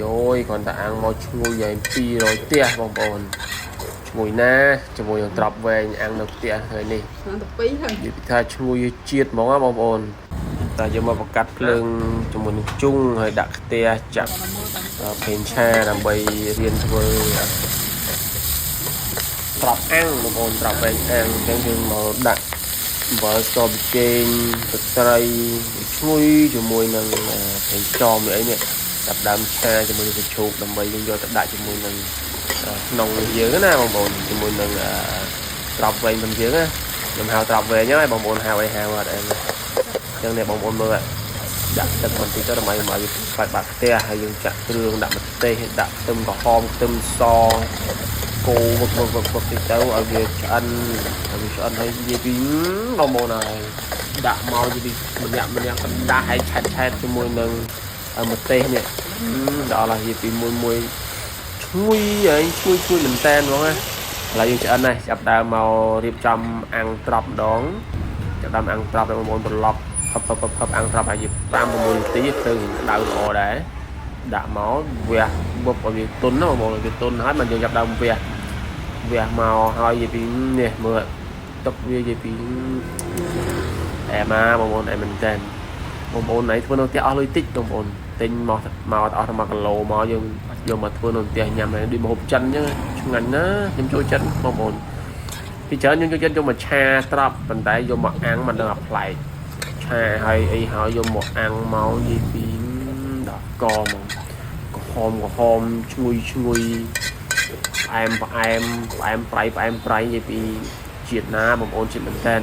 យយគ្រាន់តែអាំងមកឈ្ងុយយ៉ាង200ផ្ទះបងប្អូនឈ្ងុយណាស់ជាមួយនឹងត្រប់វែងអាំងនៅផ្ទះថ្ងៃនេះ ឆ្នាំទៅពីរហើយ និយាយពីថាឈ្ងុយជាតិហ្មងណាបងប្អូនតែយើងមកបង្កាត់ភ្លើងជាមួយនឹងជុងហើយដាក់ខ្ទះចាក់ប្រេងឆាដើម្បីរៀនធ្វើត្រប់អាំងបងប្អូនត្រប់វែងអាំងអញ្ចឹងយើងមកដាក់អំបិលស្ករប៊ីចេងទឹកត្រីឈ្ងុយជាមួយនឹងប្រេងខ្យងអីនេះចាប់ដើមឆាជាមួយនឹងសាច់ជ្រូកដើម្បីយើងយកទៅដាក់ជាមួយនឹងក្នុងនេះយើងណាបងប្អូនជាមួយនឹងត្រប់វែងរបស់យើងណាខ្ញុំហៅត្រប់វែងហើយបងប្អូនហៅអីហៅអត់អីអញ្ចឹងនេះបងប្អូនមើលដាក់ទឹកបន្តិចទៅដើម្បីមកវាបាត់បាត់ខ្ទះហើយយើងចាក់គ្រឿងដាក់ម្ទេសដាក់ខ្ទឹមក្រហមខ្ទឹមស គោវឹកវឹកវឹកវឹកតិចទៅឲ្យវាឆ្អិនឲ្យវាឆ្អិនហើយនិយាយពីបងប្អូនហើយដាក់មកនិយាយពីម្នាក់ម្នាក់កណ្ដាស់ហើយឆែតឆែតជាមួយនឹងម្ទេសនេះដល់ហើយនិយាយពីមួយមួយឈ្ងុយហើយឈ្ងុយឈ្ងុយមែនតែនហ្មងណាឥឡូវយើងឆ្អិនហើយចាប់ដើមមករៀបចំអាំងត្រប់ម្ដងចាប់ដើមអាំងត្រប់ដល់បងប្អូនត្រឡប់ហឹបហឹបហឹបហឹបអាំងត្រប់ហើយ5 6នាទីភ្លើងក្តៅល្អដែរដាក់មកវះវឹបឲ្យវាទន់ណាបងប្អូនឲ្យវាទន់ហើយមិនយើងចាប់ដើមវះ វះមកហើយនិយាយពីនេះមើលទឹកវានិយាយពីអែមបងប្អូនអែមែនតើបងប្អូនណៃធ្វើនៅផ្ទះអស់លុយតិចបងប្អូនទិញមកមកអស់តែ1គីឡូមកយើងយកមកធ្វើនៅផ្ទះញ៉ាំហើយដូចម្ហូបចិនអញ្ចឹងឆ្ងាញ់ណាស់ខ្ញុំចូលចិត្តបងប្អូនពីច្រើនខ្ញុំចូលចិត្តយកមកឆាត្រប់ប៉ុន្តែយកមកអាំងមិនដឹងអាប្លែកឆាហើយអីហើយយកមកអាំងមកនិយាយពីដល់កហ្មងក្រហមក្រហមឈ្ងុយឈ្ងុយ ផ្អែមផ្អែមផ្អែមប្រៃផ្អែមប្រៃនិយាយពីជាតិណាបងប្អូនជាតិមែនតើ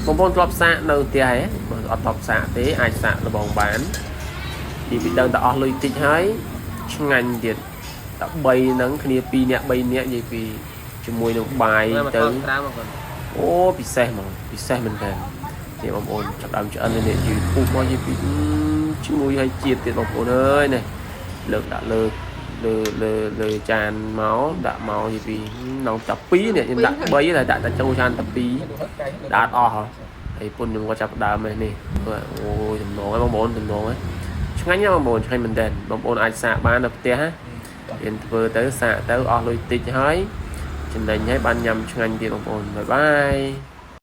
បងប្អូនធ្លាប់សាកនៅផ្ទះហ៎បើអត់ធ្លាប់សាកទេអាចសាកលបងបាននិយាយពីដឹងតែអស់លុយតិចហើយឆ្ងាញ់ទៀតតែ3ហ្នឹងគ្នា2នាក់3នាក់និយាយពីជាមួយនឹងបាយទៅ ក្រៅមកគាត់ អូពិសេសហ្មងពិសេសមែនតើនេះបងប្អូនចាប់ដើមឆ្អិននេះយឺពុះមកនិយាយពីឈ្ងុយហើយជាតិទៀតបងប្អូនអើយនេះលើកដាក់លើលើលើលើចានមកដាក់មកនិយាយពីនងតា2នេះខ្ញុំដាក់3តែដាក់តែចូលចានតា2ដាក់អត់អស់ហ៎ហើយពុនខ្ញុំក៏ចាប់ដើមនេះអូយតំណងហើយបងប្អូនតំណងហើយឆ្ងាញ់ណាស់បងប្អូនឆ្ងាញ់មែនតើបងប្អូនអាចសាកបាននៅផ្ទះណារៀនធ្វើទៅសាកទៅអស់លុយតិចហើយចំណេញហើយបានញ៉ាំឆ្ងាញ់ទៀតបងប្អូន bye bye.